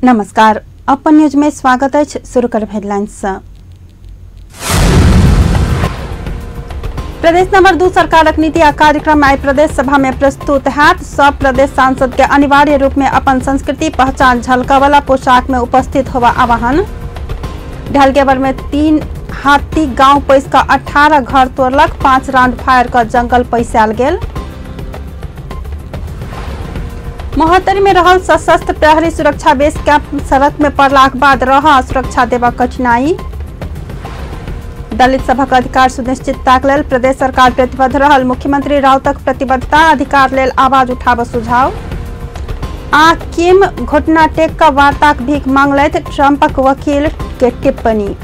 नमस्कार, अपन न्यूज में स्वागत अछि। शुरू करब हेडलाइंस सँ। प्रदेश नंबर 2 सरकारक नीति आ कार्यक्रम आइ प्रदेश सभा में प्रस्तुत हैत। सब प्रदेश सांसद के अनिवार्य रूप में अपन संस्कृति पहचान झलकावाला पोशाक में उपस्थित होवा आह्वान। ढलकेवर में 3 हाथी गांव पैस का 18 घर तोड़लक, 5 राउंड फायर का जंगल पैसाल गेल। महोत्तरी में रहल सशस्त्र प्रहरी सुरक्षा बेस कैंप सड़क में पड़लाक बाद रह सुरक्षा देबाक कठिनाई। दलित सभक अधिकार सुनिश्चितताक लेल प्रदेश सरकार प्रतिबद्ध रहल मुख्यमंत्री राउतक प्रतिबद्धता अधिकार लेल आवाज उठाब सुझाव। आ किम घुटना टेक क वार्ताक भीख मांगलथि ट्रंपक वकील के टिप्पणी।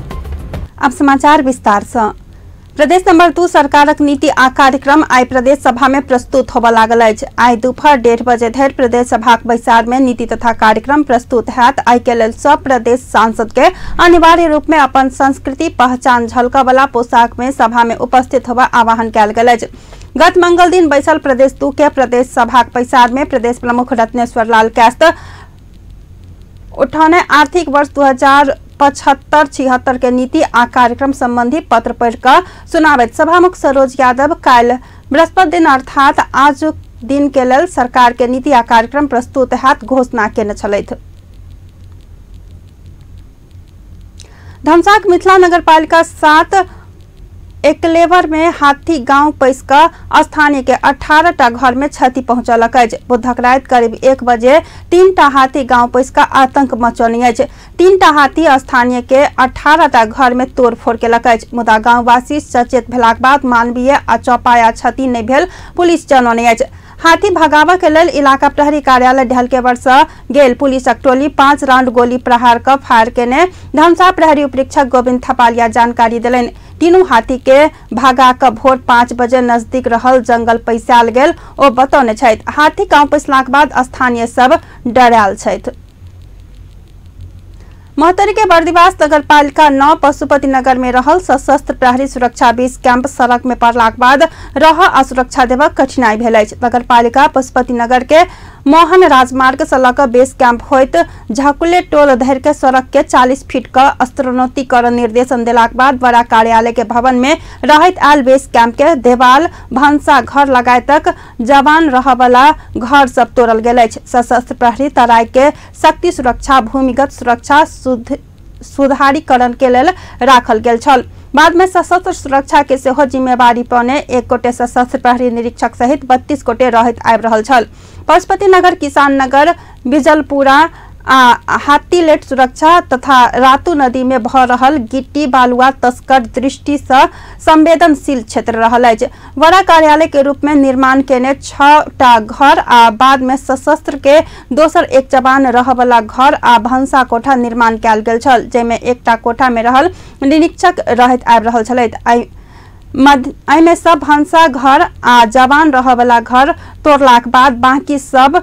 अब समाचार विस्तार से। प्रदेश नंबर 2 सरकारक नीति आ कार्यक्रम आइ प्रदेश सभा में प्रस्तुत होबय लागल अछि। आइ दुपहर 1:30 बजे धरि प्रदेश सभाक बैसार में नीति तथा कार्यक्रम प्रस्तुत हैत। आइ के लेल सब प्रदेश सांसद के अनिवार्य रूप में अपन संस्कृति पहचान झलकवाला पोशाक में सभा में उपस्थित होबय आह्वान कयल गेल अछि। गत मंगल दिन बैसल प्रदेश 2 के प्रदेश सभाक बैसार में प्रदेश प्रमुख रत्नेश्वर लाल कायस्थ उठौने आर्थिक वर्ष 2075-76 के नीति आ कार्यक्रम संबंधी पत्र पढ़ कऽ सुनाबैत सभामुख सरोज यादव काल्हि बृहस्पति दिन अर्थात आज दिन के लेल सरकार के नीति आ कार्यक्रम प्रस्तुत हैत घोषणा केने छलथि। धमसाक मिथिला नगरपालिका 7 एकलेवर में हाथी गांव पैस कऽ स्थानीय के 18 टा घर में क्षति पहुंचौलक अछि। बुधक राति करीब 1 बजे 3 टा हाथी गांव पैस कऽ आतंक मचौने अछि। 3 टा हाथी स्थानीय के 18 टा घर में तोड़फोड़ केलक अछि, मुदा गांववासी सचेत भेलाक बाद मानवीय आ चौपाया क्षति नहि भेल पुलिस जनौने अछि। हाथी भगाबऽ के लेल इलाका प्रहरी कार्यालय ढलकेवर से गेल पुलिसक टोली 5 राउंड गोली प्रहार क फायर केने धमसा प्रहरी उपरीक्षक गोविंद थपालिया जानकारी देलनि। तीनू हाथी के भगा क भोर 5 बजे नजदीक रहल जंगल पैसाल गेल ओ बतौने छथि। हाथी गांव पैसलाक बाद स्थानीय सब डरायल छथि। महोत्तरी के बर्दिवास नगरपालिका 9 पशुपति नगर में रहल सशस्त्र प्रहरी सुरक्षा बेस कैंप सड़क में पड़लाक बाद रह आ सुरक्षा देबाक कठिनाई भेल अछि। नगरपालिका पशुपति नगर के मोहन राजमार्ग से लऽ कऽ बेस कैंप होइत झकुले टोल धरि के सड़क के 40 फीट का स्तरोन्नतीकरण निर्देशन देलाक बाद बड़ा कार्यालय के भवन में रहैत आयल बेस कैंप के देवाल भनसा घर लगायतक जवान रहवला घर सब तोड़ल गेल अछि। सशस्त्र प्रहरी तराई के शक्ति सुरक्षा भूमिगत सुरक्षा सुधारीकरण के लेल राखल गेल छल। बाद में सशस्त्र सुरक्षा के सेहो जिम्मेवारी पौने 1 गोटे सशस्त्र प्रहरी निरीक्षक सहित 32 गोटे रहैत आबि रहल छल। पशुपति नगर, किसान नगर, बिजलपुरा आ हाथीलेट सुरक्षा तथा रातू नदी में भऽ रहल गिट्टी बालुआ तस्कर दृष्टि से संवेदनशील क्षेत्र रहल अछि। वड़ा कार्यालय के रूप में निर्माण केने 6 टा घर आ बाद में सशस्त्र के दोसर एक जवान रहवला घर आ भनसा कोठा निर्माण कयल गेल छल, जाहिमे 1टा कोठा में रहल निरीक्षक रहैत आबि रहल छलथि। एहिमे सब भनसा घर आ जवान रहवला घर तोड़लाक बाद बाकी सब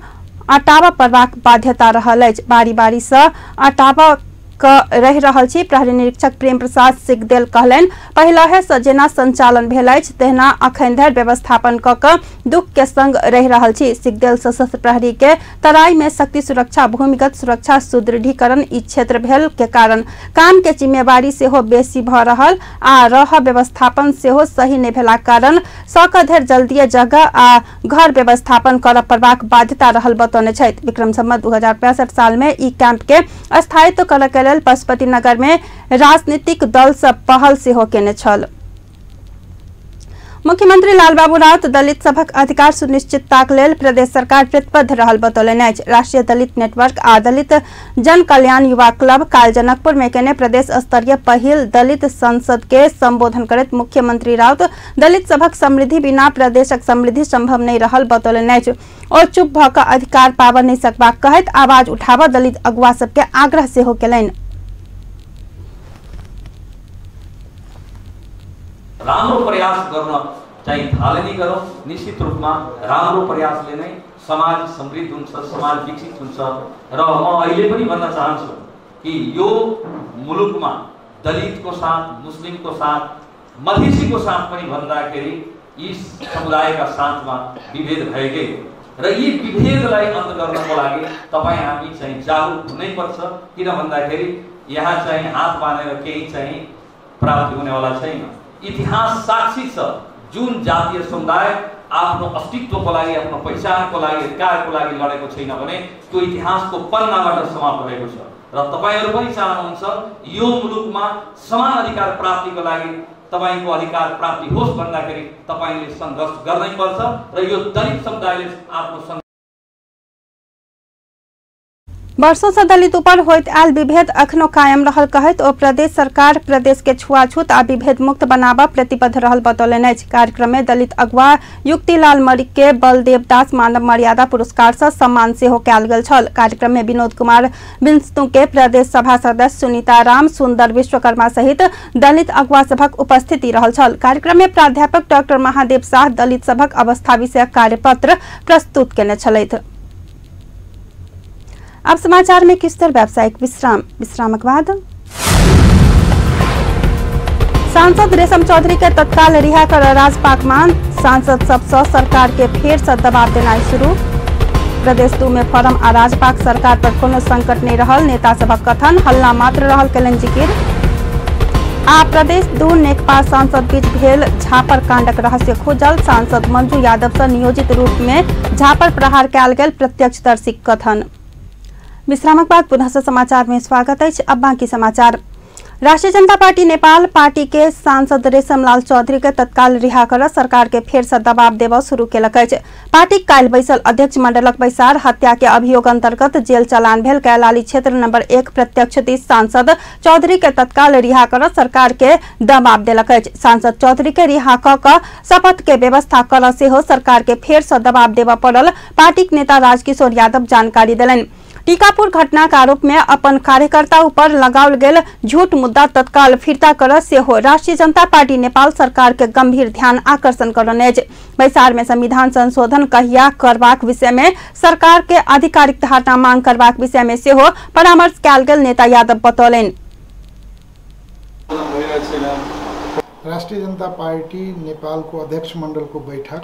अटाबऽ पड़बाक बाध्यता रहल अछि। बारी बारी से अटाबऽ क रहि रहल छी। प्रहरी निरीक्षक प्रेम प्रसाद सिगदेल कहलनि, पहिलहे से जेना संचालन भेल अछि तहिना अखन धरि व्यवस्थापन कऽ कऽ दुख के संग रहि रहल छी। सिगदेल सशस्त्र प्रहरी के तराई में शक्ति सुरक्षा भूमिगत सुरक्षा सुदृढ़ीकरण ई क्षेत्र भेल के कारण काम के जिम्मेवारी सेहो बेसी भऽ रहल आ रह व्यवस्थापन सेहो सही नहि भेलाक कारण सक धरि जल्दीए जगह आ घर व्यवस्थापन करऽ पड़बाक बाध्यता रहल बतौने छथि। विक्रम संवत 2065 साल में ई कैंप के स्थायित्व करऽ के लेल पशुपति नगर में राजनीतिक दल सब पहल सेहो केने छल। मुख्यमंत्री लालबाबू राउत दलित सभक अधिकार सुनिश्चितताक लेल प्रदेश सरकार प्रतिबद्ध रहल बतौलनि अछि। राष्ट्रीय दलित नेटवर्क आ दलित जन कल्याण युवा क्लब काल्हि जनकपुर में केने प्रदेश स्तरीय पहिल दलित संसद के संबोधन करैत मुख्यमंत्री राउत दलित सभक समृद्धि बिना प्रदेशक समृद्धि संभव नहि रहल बतौलनि अछि। ओ चुप भऽ कऽ अधिकार पाबऽ नहि सकबाक कहैत आवाज उठाबऽ दलित अगुआ सबके आग्रह सेहो केलनि। राम्रो प्रयास गर्न चाहिँ थालनी गरौँ। निश्चित रूपमा राम्रो प्रयासले नै समाज समृद्ध हुन्छ, समाज विकसित हुन्छ। र म अहिले पनि भन्न चाहन्छु कि यो मुलुकमा दलितको साथ, मुस्लिमको साथ, मधेसीको साथ पनि भन्दाखेरि यी समुदायका साथमा विभेद भएकै हो। र यी विभेदलाई अन्त गर्नको लागि तपाईँ हामी चाहिँ जागरुक हुनैपर्छ। किन भन्दाखेरि यहाँ चाहिँ हात बाँधेर केही चाहिँ प्राप्ति हुनेवाला छैन। इतिहास साक्षी छ, जुन जातीय समुदाय आफ्नो अस्तित्वको लागि, आफ्नो पहिचानको लागि, अधिकारको लागि लडेको छैन भने त्यो इतिहासको पन्नाबाट समाप्त भएको छ। र तपाईहरू पनि चाहनुहुन्छ यो मुलुकमा समान अधिकार प्राप्तिको लागि तपाईको अधिकार प्राप्ति होस् भन्दाखेरि तपाईले संघर्ष गर्नै पर्छ र यो दलित समुदायले आफ्नो वर्षों से दलित ऊपर होइत आयल विभेद अखनो कायम रहल कहैत ओ प्रदेश सरकार प्रदेश के छुआछूत आ विभेद मुक्त बनाबऽ प्रतिबद्ध रहल बतौलनि अछि। कार्यक्रम में दलित अगुवा युक्तिलाल मलिक के बलदेव दास मानव मर्यादा पुरस्कार से सम्मान सेहो कयल गेल छल। कार्यक्रम में विनोद कुमार विष्णु के प्रदेश सभा सदस्य सुनीता राम, सुंदर विश्वकर्मा सहित दलित अगुवा सभक उपस्थिति रहल छल। कार्यक्रम में प्राध्यापक डॉक्टर महादेव शाह दलित सभक अवस्था विषयक कार्यपत्र प्रस्तुत केने छलथि। अब समाचार में किस तरह व्यावसायिक विश्राम, विश्रामक बाद सांसद रेशम चौधरी के तत्काल रिहा कर राजपाक मांग, सांसद सबसे सरकार के फेर से दबाव देना शुरू। प्रदेश 2 में फॉरम आ राजपाक सरकार पर कोनो संकट नहीं रहल, नेता सभक कथन, हल्ला मात्र रहल केलनि जिकिर। आ प्रदेश 2 नेकपा सांसद बीच भेल झापर कांडक रहस्य खोजल, सांसद मंजू यादव से नियोजित रूप में झापर प्रहार कयल गेल प्रत्यक्षदर्शी कथन। विश्रामक बाद पुनः समाचार में स्वागत है। अब बाकी समाचार। राष्ट्रीय जनता पार्टी नेपाल पार्टी के सांसद रेशमलाल चौधरी के तत्काल रिहा कर सरकार के फेर से दबाव देबऽ शुरू केलक अछि। पार्टी काल्हि बैसल अध्यक्ष मंडलक बैसार हत्या के अभियोग अंतर्गत जेल चालान भेल कैलाली क्षेत्र नंबर 1 प्रत्यक्ष दिस सांसद चौधरी के तत्काल रिहा कर सरकार के दबाव देलक अछि। सांसद चौधरी के रिहा कऽ शपथ के व्यवस्था कर सेहो सरकार के फेर से दबाव देबऽ पड़ल पार्टीक नेता राजकिशोर यादव जानकारी देलनि। टीकापुर घटना के आरोप में अपन कार्यकर्ता ऊपर लगाओल गेल झूठ मुद्दा तत्काल फिर्ता कर सेहो राष्ट्रीय जनता पार्टी नेपाल सरकार के गंभीर ध्यान आकर्षण करने अछि। बैसार में संविधान संशोधन कहिया करबाक विषय में सरकार के आधिकारिक धारणा मांग करबाक विषय में सेहो परामर्श कयल गेल नेता यादव बतौलनि। राष्ट्रीय जनता पार्टी नेपाल को अध्यक्ष मंडल को बैठक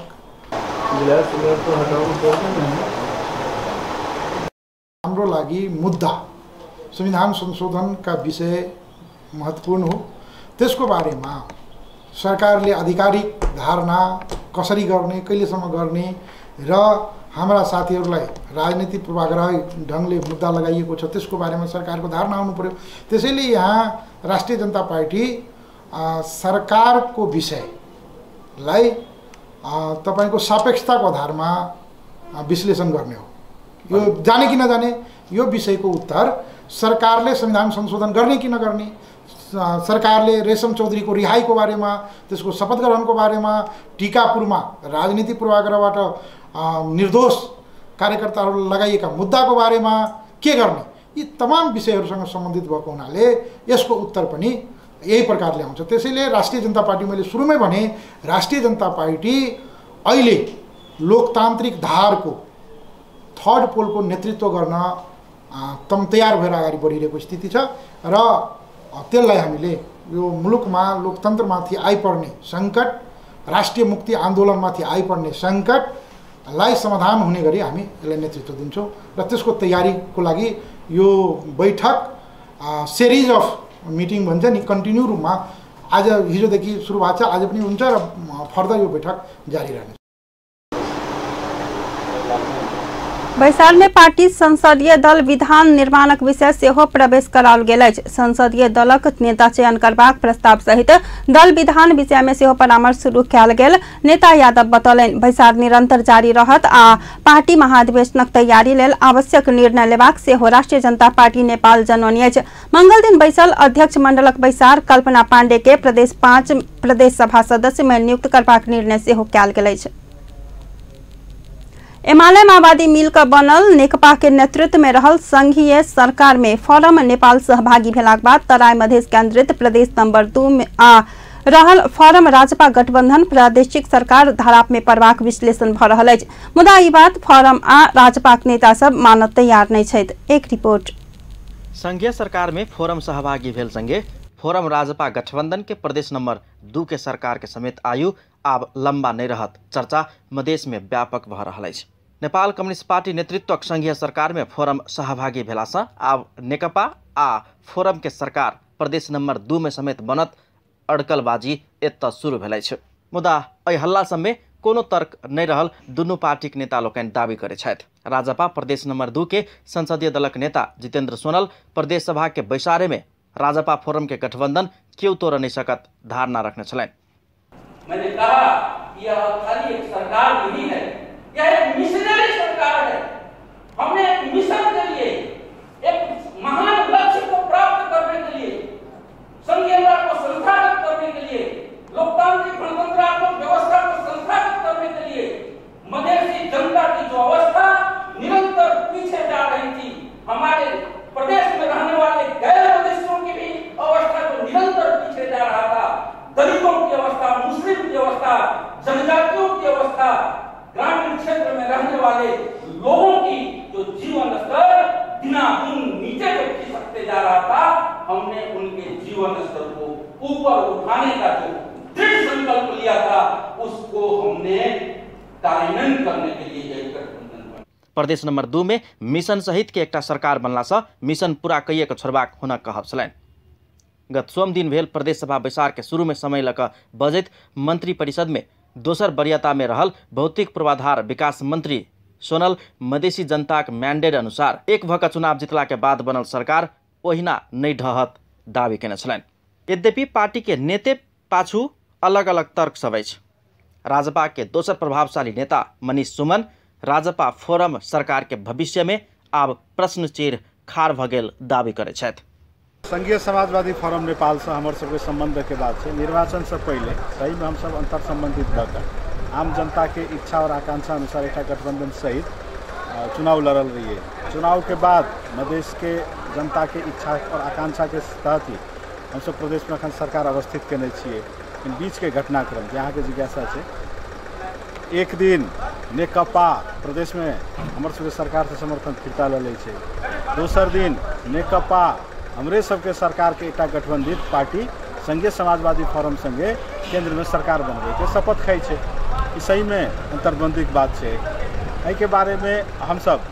हाम्रो लागि मुद्दा संविधान संशोधन का विषय महत्वपूर्ण हो, त्यसको बारेमा सरकारले आधिकारिक धारणा कसरी गर्ने, कहिलेसम्म गर्ने र हाम्रा साथीहरूलाई राजनीतिक पूर्वाग्रह ढङ्गले मुद्दा लगाइएको छ त्यसको बारेमा सरकारको धारणा हुनु पर्यो। त्यसैले यहाँ राष्ट्रिय जनता पार्टी सरकारको विषयलाई तपाईको सापेक्षताको आधारमा विश्लेषण गर्ने हो। यो जाने कि नजाने यो विषयको उत्तर सरकारले संविधान संशोधन गर्ने कि नगर्ने, सरकारले रेशम चौधरीको रिहाईको बारेमा, त्यसको शपथ ग्रहणको बारेमा, टीकापुरमा राजनीतिक पूर्वाग्रहबाट निर्दोष कार्यकर्ताहरू लगाइएका मुद्दाको बारेमा के गर्ने, यी तमाम विषयहरूसँग सम्बन्धित भएको हुनाले यसको उत्तर पनि यही प्रकारले आउँछ। त्यसैले राष्ट्रिय जनता पार्टी, मैले सुरुमै भने, राष्ट्रिय जनता पार्टी अहिले लोकतान्त्रिक धारको थर्ड पोलको नेतृत्व गर्न तम तयार भएर अगाडि बढिरहेको स्थिति छ र त्यसलाई हामीले यो मुलुकमा लोकतन्त्रमाथि आइपर्ने सङ्कट, राष्ट्रिय मुक्ति आन्दोलनमाथि आइपर्ने सङ्कटलाई समाधान हुने गरी हामी यसलाई नेतृत्व दिन्छौँ र त्यसको तयारीको लागि यो बैठक सिरिज अफ मिटिङ भन्छ नि, कन्टिन्यू रूपमा आज हिजोदेखि सुरु भएको छ, आज पनि हुन्छ र फर्दर यो बैठक जारी रहनेछ। बैसार में पार्टी संसदीय दल विधान निर्माणक विषय सेहो प्रवेश कराओल गेल अछि। संसदीय दलक नेता चयन करबाक प्रस्ताव सहित दल विधान विषय में सेहो परामर्श शुरू कयल गेल नेता यादव बतौलनि। बैसार निरंतर जारी रहत आ पार्टी महाधिवेशनक तैयारी लेल आवश्यक निर्णय लेबाक सेहो राष्ट्रीय जनता पार्टी नेपाल जनौने अछि। मंगल दिन बैसल अध्यक्ष मंडलक बैसार कल्पना पांडे के प्रदेश 5 प्रदेश सभा सदस्य में नियुक्त करबाक निर्णय सेहो कयल गेल अछि। एमाले माओवादी मिलकर बनल नेकपा के नेतृत्व में रहल संघीय सरकार में फोरम नेपाल सहभागी भेलाक बाद तराई मधेश केंद्रित प्रदेश नंबर 2 में आ रहल फोरम राजपा गठबंधन प्रादेशिक सरकार धराप में पड़बाक विश्लेषण भ रहल अछि। मुदा ई बात फोरम आ राजपाक नेता सब मानत तैयार नहीं छथि। एक रिपोर्ट। संघीय सरकार में फोरम सहभागी भेल संगे फोरम राजपा गठबंधन के प्रदेश नंबर 2 के सरकार के समेत आयु आब लंबा नहीं रहत चर्चा मधेश में व्यापक भ रहल अछि। नेपाल कम्युनिस्ट पार्टी नेतृत्वक संघीय सरकार में फोरम सहभागी भेलासँ आब नेकपा आ फोरम के सरकार प्रदेश नंबर 2 में समेत बनत अड़कलबाजी एतऽ शुरू भेल अछि। मुदा एहि हल्ला सबमे कोनो तर्क नहि रहल दुनू पार्टीक नेता लोकनि दावी करै छथि। राजपा प्रदेश नंबर 2 के संसदीय दलक नेता जितेंद्र सोनल प्रदेश सभा के बैसारे में राजपा फोरम के गठबंधन क्यों तोड़ नहीं सकत धारणा रखने छलनि। मैंने कहा यह खाली एक सरकार नहीं है, यह एक मिशनरी सरकार है। हमने एक मिशन के लिए, एक महान लक्ष्य को प्राप्त करने के लिए, संघीयता को संस्थागत करने के लिए, लोकतांत्रिक गणतंत्रात्मक व्यवस्था को संस्थागत करने के लिए, मधेसी जनता की जो अवस्था निरंतर पीछे जा रही थी, हमारे प्रदेश में रहने वाले गैर मधेसियों की भी अवस्था जो निरंतर पीछे जा रहा था, दलितों की अवस्था, मुस्लिम की अवस्था, जनजातियों की अवस्था, ग्रामीण क्षेत्र में रहने वाले लोगों की जो जीवन स्तर दिनादिन नीचे जो खिसकते जा रहा था, हमने उनके जीवन स्तर को ऊपर उठाने का जो दृढ़ संकल्प लिया था, उसको हमने कार्यान्वयन करने के लिए यह गठबंधन बना। प्रदेश नंबर 2 में मिशन सहित के एकटा सरकार बनला से मिशन पूरा कइए के छोड़बाक हुनक कहब छलनि। गत सोम दिन भेल प्रदेश सभा बैसार के शुरू में समय लऽ कऽ बजैत मंत्री परिषद में दोसर वरीयता में रहल भौतिक पूर्वाधार विकास मंत्री सोनल मधेसी जनताक मैंडेट अनुसार एक भऽ कऽ चुनाव जीतला के बाद बनल सरकार ओहिना नहि ढहत दावी केने छलनि। यद्यपि पार्टी के नेते पाछू अलग अलग तर्क सब अछि। राजपा के दोसर प्रभावशाली नेता मनीष सुमन राजपा फोरम सरकार के भविष्य में आब प्रश्न चिन्ह खाड़ भऽ गेल दावी करै छथि। संघीय समाजवादी फोरम नेपाल से हमर सबके संबंध के बात है। निर्वाचन से पहले सही में हम सब अंतर संबंधित भऽ आम जनता के इच्छा और आकांक्षा अनुसार एक गठबंधन सहित चुनाव लड़ल रहिए। चुनाव के बाद मधेश के जनता के इच्छा और आकांक्षा के तहत ही हम सब प्रदेश में अखन सरकार अवस्थित केने छियै। लेकिन बीच के घटनाक्रम जे अहाँके जिज्ञासा है, एक दिन नेकपा प्रदेश में हमर सबके सरकार से समर्थन फिर्ता लऽ लै छै, दोसर दिन नेकपा हमरे सबके सरकार के एकटा गठबंधित पार्टी संघीय समाजवादी फोरम संगे केंद्र में सरकार बनबैके शपथ खाइ छै। ई सही में अंतर्द्वंद्विक बात छै। एहिके बारे में हमसब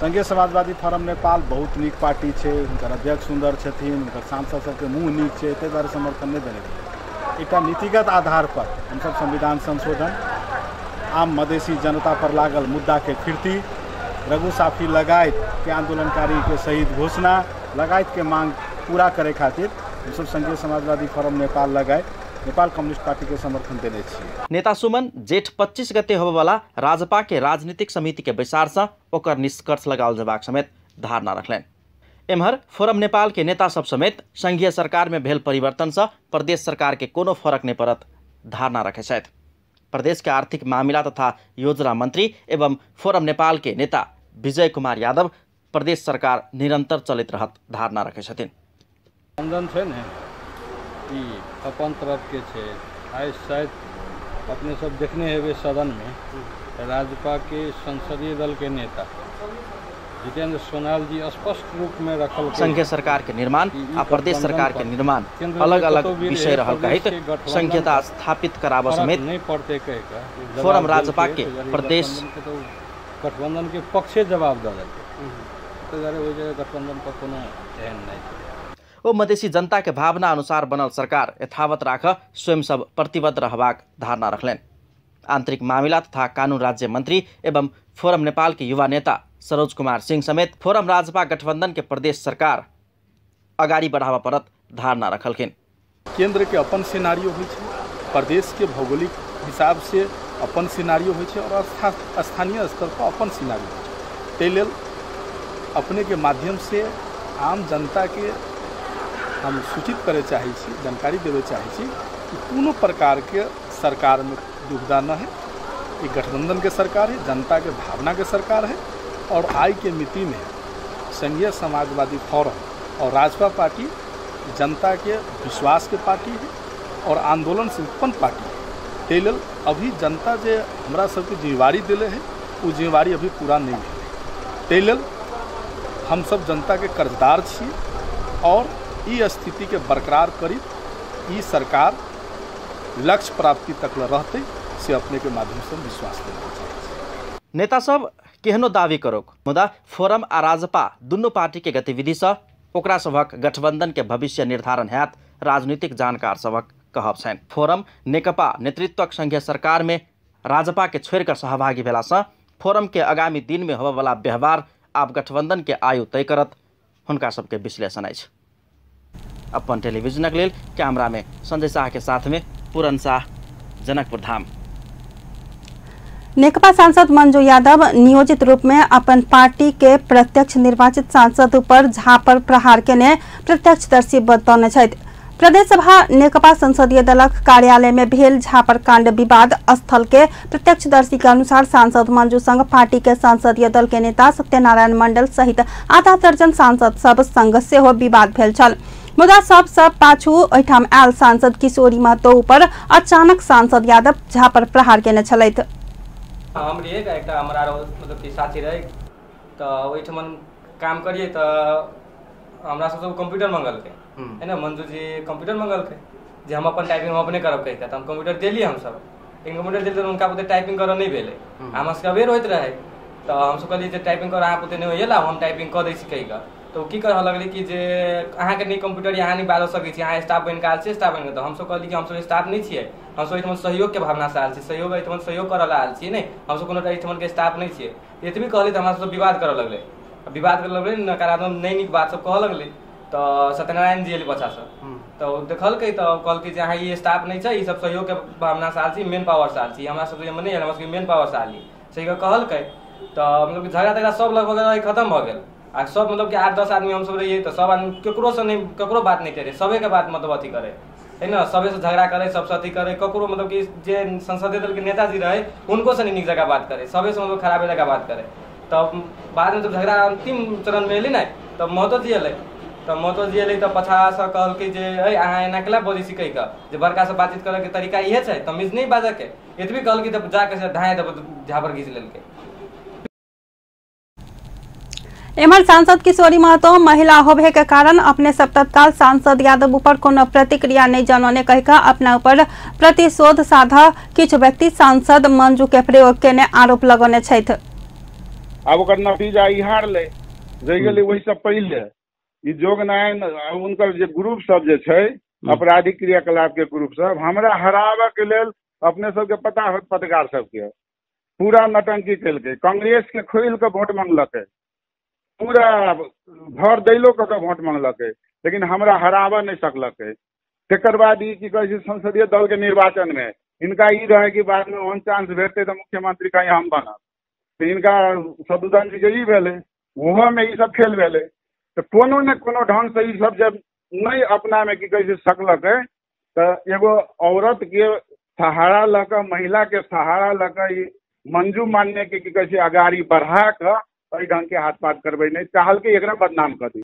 संघीय समाजवादी फोरम नेपाल बहुत नीक पार्टी छै, हुनकर अध्यक्ष सुन्दर छथिन, हुनकर सांसद सबके मुँह नीक छै, ताहि दुआरे समर्थन नहि देने। एकटा नीतिगत आधार पर हमसब संविधान संशोधन, आम मधेसी जनता पर लागल मुद्दा के फिरती, रघु साफी लगायत के आंदोलनकारी के शहीद घोषणा लगायत के मांग पूरा करे खातिर हमसब संघीय समाजवादी फोरम नेपाल लगायत नेपाल कम्युनिस्ट पार्टी के समर्थन देने छियै। नेता सुमन जेठ 25 गते होबयवला राजपा के राजनीतिक समिति के बैसार से ओकर निष्कर्ष लगाओल जेबाक समेत धारणा रखलनि। एम्हर फोरम नेपाल के नेता सब समेत संघीय सरकार में भेल परिवर्तन से प्रदेश सरकार के कोनो फरक नहीं पड़त धारणा रखे छथि। प्रदेश के आर्थिक मामिला तथा योजना मंत्री एवं फोरम नेपाल के नेता विजय कुमार यादव प्रदेश सरकार निरंतर चलैत रहत धारणा रखे छथिन। गठबंधन छै ने, ई अपन तरफ के छै। आइ शायद अपने सब देखने हेबै सदन में राजपा के संसदीय दल के नेता जितेंद्र सोनाल जी स्पष्ट रूप में रखल संघीय सरकार के निर्माण आ प्रदेश सरकार के निर्माण अलग अलग विषय रहल कहैत संघीयता स्थापित कराबऽ समेत नहीं पड़ते कह फोरम राजपा के प्रदेश गठबंधन के पक्षे जवाब दऽ देलकै। ओहि जगह गठबंधन पर कोनो एहन नहीं छै। ओ मधेसी जनता के भावना अनुसार बनल सरकार यथावत राख स्वयं सब प्रतिबद्ध रहबाक धारणा रखलनि। आंतरिक मामिला तथा कानून राज्य मंत्री एवं फोरम नेपाल के युवा नेता सरोज कुमार सिंह समेत फोरम राजपा गठबंधन के प्रदेश सरकार अगाड़ी बढ़ावा पड़त धारणा रखलखिन। केंद्र के अपन सिनारियो होइ छै, प्रदेश के भौगोलिक हिसाब से अपन सिनारियो होइ छै और स्थानीय स्तर पर अपन सिनारियो होइ छै। ताहि लेल अपने के माध्यम से आम जनता के हम सूचित करे चाहै छी, जानकारी देवे चाहै छी कि कोनो प्रकार के सरकार में दुविधा न है। ये गठबंधन के सरकार है, जनता के भावना के सरकार है और आई के मिति में संघीय समाजवादी फोरम और राजपा पार्टी जनता के विश्वास के पार्टी है और आंदोलन से उत्पन्न पार्टी है। ताहि लेल अभी जनता जे हमरा सबके जिम्मेवारी दिले है वो जिम्मेवारी अभी पूरा नहीं भेलै। ताहि लेल हम सब जनता के कर्जदार छी और ई स्थिति के बरकरार करी ई सरकार लक्ष्य प्राप्ति तक ल रहते से अपने के माध्यम से विश्वास देना चाहै छी। नेता सब केहनो दावी करोक, मुदा फोरम आ राजपा दुनू पार्टी के गतिविधि से ओकरा सभक गठबंधन के भविष्य निर्धारण हैत, राजनीतिक जानकार सभक कहब छनि। फोरम नेकपा नेतृत्वक संघीय सरकार में राजपा के छोड़ि कऽ सहभागी भेलासँ फोरम के आगामी दिन में होबयवला व्यवहार आब गठबंधन के आयु तय करत, हुनका सबके विश्लेषण अछि। अपन टेलीविजनक लेल कैमरा में संजय शाह के साथ में पूरन शाह, जनकपुर धाम। नेकपा सांसद मंजू यादव नियोजित रूप में अपन पार्टी के प्रत्यक्ष निर्वाचित सांसद पर झापर प्रहार केने प्रत्यक्षदर्शी बतौने छथि। प्रदेश सभा नेकपा संसदीय दलक कार्यालय में भेल झापर कांड विवाद स्थल के प्रत्यक्षदर्शी के अनुसार सांसद मंजू संग पार्टी के संसदीय दल के नेता सत्यनारायण मंडल सहित आधा दर्जन सांसद सब संग सेहो विवाद भेल छल। मुदा सब सब पाछू ओहिठाम आयल सांसद किशोरी महतो ऊपर अचानक सांसद यादव झापर प्रहार केने छलथि। हम रहिए एकटा हमरा मतलब कि साथी रहे, तऽ ओहिठमन काम करिए तऽ हमरा सब कंप्यूटर मंगलकै है ना, मंजू जी कंप्यूटर मंगलकै जे हम अपन टाइपिंग हम अपने करब कहि कऽ, तऽ हम कंप्यूटर देलियै हमसब। लेकिन कंप्यूटर देलियै तऽ हुनका बुते टाइपिंग करऽ नहि भेलै, हमरा सबके अबेर होइत रहै, तऽ हमसब कहलियै जे टाइपिंग करऽ अहाँ बुते नहि होइए, लाउ हम टाइपिंग कऽ दै छी कहि कऽ। तऽ ओ की करऽ लगलै कि जे अहाँके नहि कंप्यूटर, अहाँ नहि बाजऽ सकै छी, अहाँ स्टाफ बनि कऽ आयल छियै, स्टाफ बनि कऽ। तऽ हमसब कहलियै कि हमसब स्टाफ नहि छियै, हमसब एहिठमन सहयोगके भावनासँ आयल छी, सहयोग एहिठमन सहयोग करऽ लए आयल छियै, नहि हमसब कोनो एहिठमनके स्टाफ नहि छियै। एतबी कहलियै तऽ हमरा सबसँ विवाद करऽ लगलै, विवाद करऽ लगलै, नकारात्मक नहि नीक बात सब कहऽ लगलै। तऽ सत्यनारायण जी एलै बच्चा सब, तऽ ओ देखलकै तऽ कहलकै जे अहाँ ई स्टाफ नहि छै, ई सब सहयोगके भावनासँ आयल छी, मेन पावरसँ आयल छी, हमरा सबके नहि आयल, हमरा सबके मेन पावरसँ आयल छी, से कहलकै। तऽ मतलब झगड़ा तगड़ा सब लगभग खतम भऽ गेल आ सब मतलब कि 8-10 आदमी हमसब रहियै, तऽ सब आदमी ककरोसँ नहि ककरो बात नहि करै, सबेके बात मतलब अथी करै है ना, सबेसँ झगड़ा करै, सबसँ अथी करै, ककरो मतलब कि जे संसदीय दलके नेताजी रहै हुनकोसँ नहि नीक जगह बात करै, सबेसँ मतलब खराबे जगह बात करै। तब बादमे जब झगड़ा अन्तिम चरणमे एलै ने तब महतो जी एलै, तऽ महतो जी एलै तऽ पछासँ कहलकै जे अइ अहाँ एना केला बजै छी कहि कऽ, जे बड़कासँ बातचीत करऽके तरीका इहे छै, तमीज नहि बाजऽके, एतबी कहलकै तऽ जाके से धाँय दऽ झापर घीच लेलकै। एम्हर सांसद किशोरी महतो महिला होबे के कारण अपने सब तत्काल सांसद यादव ऊपर कोनो प्रतिक्रिया नहीं जनौने कहिकऽ अपना ऊपर प्रतिशोध साधा किछु व्यक्ति सांसद मंजू के प्रयोग केने आरोप लगौने छथि। आब ओकर नतीजा ई हारलै, रहि गेलै ओहिसँ पहिले ई जोगनारायण हुनकर जे ग्रुप सब जे छै आपराधिक क्रियाकलाप के ग्रुप सब हमरा हराबऽ के लेल अपने सबके पता होत पत्रकार सबके पूरा नटंकी केलकै, कांग्रेस के खोलि कऽ वोट मंगलकै, पूरा घर दैलो कऽ के वोट मंगलकै, लेकिन हमरा हराबऽ नहि सकलकै। तकर बाद ई की कहै छै संसदीय दल के निर्वाचन में हिनका ई रहै कि बाद में ओहन चांस भेटतै तऽ मुख्यमंत्री कहीं हम बनब, तऽ हिनका शत्रुघ्न जी के ई भेलै, ओहोमे ई सब खेल भेलै। तऽ कोनो ने कोनो ढंग से ई सब जब नहि अपना में की कहै छै सकलकै तऽ एगो औरत के सहारा लऽ कऽ, महिला के सहारा लऽ कऽ ई मंजू मान्य के की कहै छै अगाड़ी बढ़ा कऽ एहि ढंग के हाथ पात करबै नहि चाहलकै, एकरा बदनाम कऽ दी।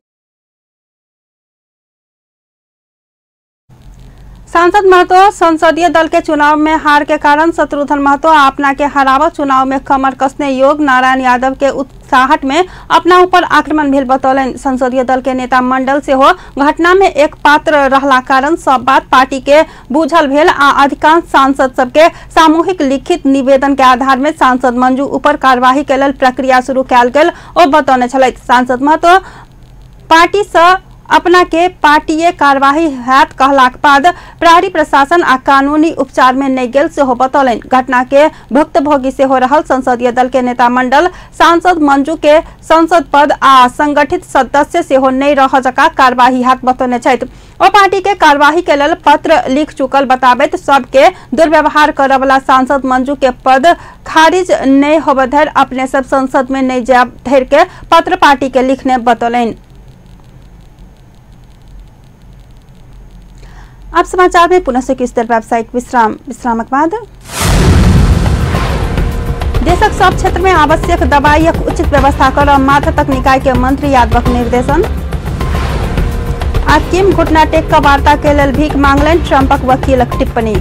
सांसद महतो संसदीय दल के चुनाव में हार के कारण शत्रुघ्न महतो अपना के हरावा चुनाव में कमर कसने योग नारायण यादव के उत्साहट में अपना ऊपर आक्रमण भेल बतौलनि। संसदीय दल के नेता मंडल सेहो घटना में एक पात्र रहला कारण सब बात पार्टी के बूझल भेल आ अधिकांश सांसद सबके सामूहिक लिखित निवेदन के आधार में सांसद मंजू ऊपर कार्यवाही के लेल प्रक्रिया शुरू कयल गेल ओ बतौने छलथि। सांसद महतो पार्टी से अपना के पार्टीय कार्यवाही हैत कहलाक बाद प्रहरी प्रशासन आ कानूनी उपचार में नहि गेल सेहो बतौलनि। घटना के भुक्तभोगी सेहो रहल संसदीय दल के नेता मंडल सांसद मंजू के संसद पद आ संगठित सदस्य सेहो नहि रह जका कार्यवाही हैत बतौने छथि। ओ पार्टी के कार्यवाही के लेल पत्र लिख चुकल बताबैत सबके दुर्व्यवहार करऽवला सांसद मंजू के पद खारिज नहि होबय धरि अपने सब संसद में नहि जायब धरि के पत्र पार्टी के लिखने बतौलनि। अब समाचार में पुनः से किछु देर व्यावसायिक विश्राम, विश्रामक बाद देशक सब क्षेत्र में आवश्यक दवाईक उचित व्यवस्था कर माथतक निकाय के मंत्री यादवक निर्देशन। आ किम घुटना टेक क वार्ता के लेल भीख मांगलनि ट्रंपक वकीलक टिप्पणी।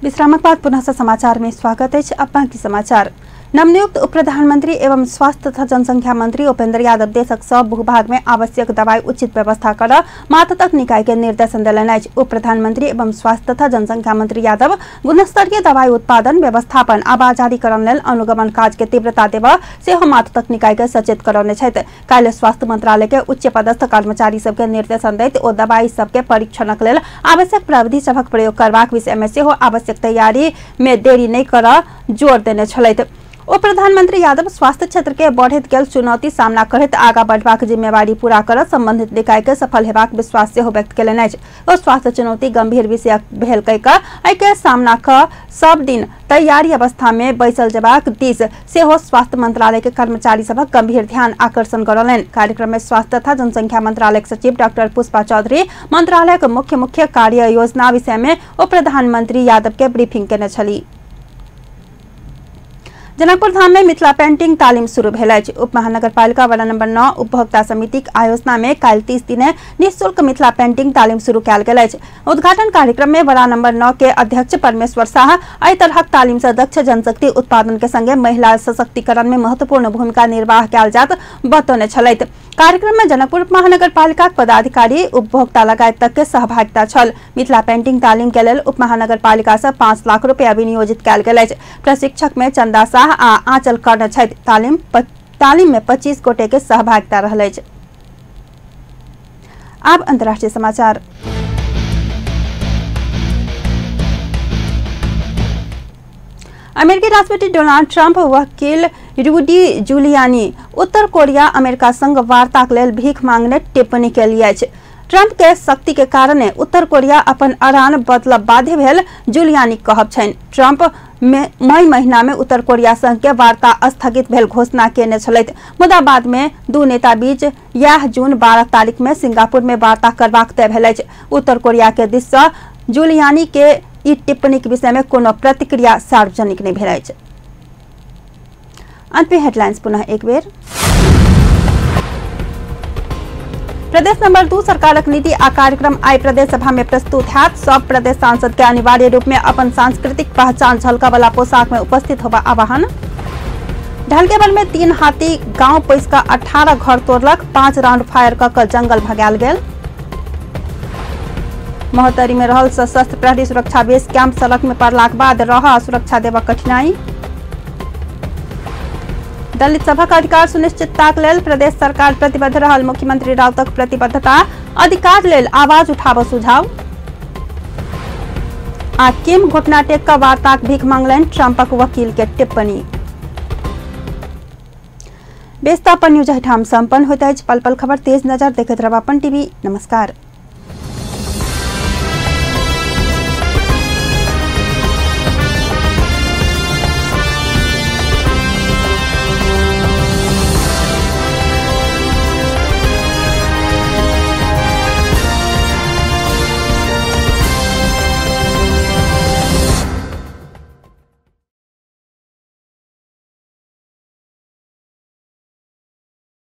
विश्रामक बाद पुनः से समाचार में स्वागत अछि। अब बाकी समाचार। नवनियुक्त उप प्रधानमंत्री एवं स्वास्थ्य तथा जनसंख्या मंत्री उपेंद्र यादव देशक सब भूभाग में आवश्यक दवाई उचित व्यवस्था कर मातहतक निकाय के निर्देशन देलनि अछि। उप प्रधानमंत्री एवं स्वास्थ्य तथा जनसंख्या मंत्री यादव गुणस्तरीय दवाई उत्पादन, व्यवस्थापन आ बाजारीकरण लेल अनुगमन काज के तीव्रता देबऽ सेहो मातहतक निकाय के सचेत करौने छथि। काल्हि स्वास्थ्य मंत्रालय के उच्च पदस्थ कर्मचारी सबके निर्देशन दैत ओ दवाई सबके परीक्षणक लेल आवश्यक प्राविधि सभक प्रयोग करबाक विषय में सेहो आवश्यक तैयारी में देरी नहि करऽ जोर देने छलथि। उप प्रधानमंत्री यादव स्वास्थ्य क्षेत्र के बढ़ैत गेल चुनौती सामना करैत आगा बढ़बाक जिम्मेवारी पूरा करत संबंधित निकाय के सफल हेबाक विश्वास सेहो व्यक्त केलनि अछि। ओ स्वास्थ्य चुनौती गंभीर विषय भेल कहि कऽ एहि के सामना कऽ सब दिन तैयारी अवस्था में बैसल जेबाक दिस सेहो स्वास्थ्य मंत्रालय के कर्मचारी सभक गंभीर ध्यान आकर्षण करौलनि। कार्यक्रम में स्वास्थ्य तथा जनसंख्या मंत्रालय के सचिव डॉक्टर पुष्पा चौधरी मंत्रालय के मुख्य मुख्य कार्य योजना विषय में उप प्रधानमंत्री यादव के ब्रीफिंग केने छलीह। जनकपुर धाम में मिथिला पेंटिंग तालीम शुरू भेल अछि। उप महानगरपालिका वार्ड नंबर 9 उपभोक्ता समितिक आयोजना में काल्हि 30 दिने निःशुल्क मिथिला पेंटिंग तालीम शुरू कयल गेल अछि। उद्घाटन कार्यक्रम में वार्ड नंबर 9 के अध्यक्ष परमेश्वर शाह एहि तरहक तालीम से दक्ष जनशक्ति उत्पादन के संगे महिला सशक्तिकरण में महत्वपूर्ण भूमिका निर्वाह कयल जात बतौने छलथि। कार्यक्रम में जनकपुर महानगरपालिका पदाधिकारी, उपभोक्ता लगायत तक के सहभागिता छल। मिथिला पेंटिंग तालीम के लेल उप महानगरपालिका से 5 लाख रुपया विनियोजित कयल गेल अछि। प्रशिक्षक में चंदा साह आ आंचल कर्ण छथि। तालीम में 25 गोटे के सहभागिता रहल अछि। आब अंतर्राष्ट्रीय समाचार। अमेरिकी राष्ट्रपति डोनाल्ड ट्रंप वकील रूडी जुलियानी उत्तर कोरिया अमेरिका संग वार्ताक लेल भीख मांगने टिप्पणी केली अछि। ट्रंप के शक्ति के कारण उत्तर कोरिया अपन अड़ान बदलब बाध्य भेल जुलियानी कहब छनि। ट्रंप मई महीना में उत्तर कोरिया संग के वार्ता स्थगित भेल घोषणा केने छलथि, मुदा बाद में दू नेता बीच इएह जून 12 तारीख में सिंगापुर में वार्ता करबाक तय भेल अछि। उत्तर कोरिया के दिस से जुलियानी के ई टिप्पणी के विषय में कोनो प्रतिक्रिया सार्वजनिक नहीं भेल अछि। अंत में हेडलाइंस पुनः एक बेर। प्रदेश नंबर 2 सरकारक नीति आ कार्यक्रम आइ प्रदेश सभा में प्रस्तुत हैत। सब प्रदेश सांसद के अनिवार्य रूप में अपन सांस्कृतिक पहचान झलका वाला पोशाक में उपस्थित होबा आह्वान। ढलकेबल में 3 हाथी गांव पैस कऽ 18 घर तोड़लक, 5 राउंड फायर कऽ जंगल भगायल गेल। महोत्तरी में रहल सशस्त्र प्रहरी सुरक्षा बेस कैंप सड़क में पड़लाक बाद रह सुरक्षा देबऽ कठिनाई। दलित सभक अधिकार सुनिश्चितताक लेल प्रदेश सरकार प्रतिबद्ध रहल मुख्यमंत्री राउतक प्रतिबद्धता, अधिकार लेल आवाज उठाबऽ सुझाव। आ किम घुटना टेक कऽ वार्ताक भीख मांगलनि ट्रंपक वकील के टिप्पणी। बेस्ता अपन न्यूज एहिठाम संपन्न होइत अछि। पल पल खबर तेज नजर देखैत रहब अपन टीवी। नमस्कार।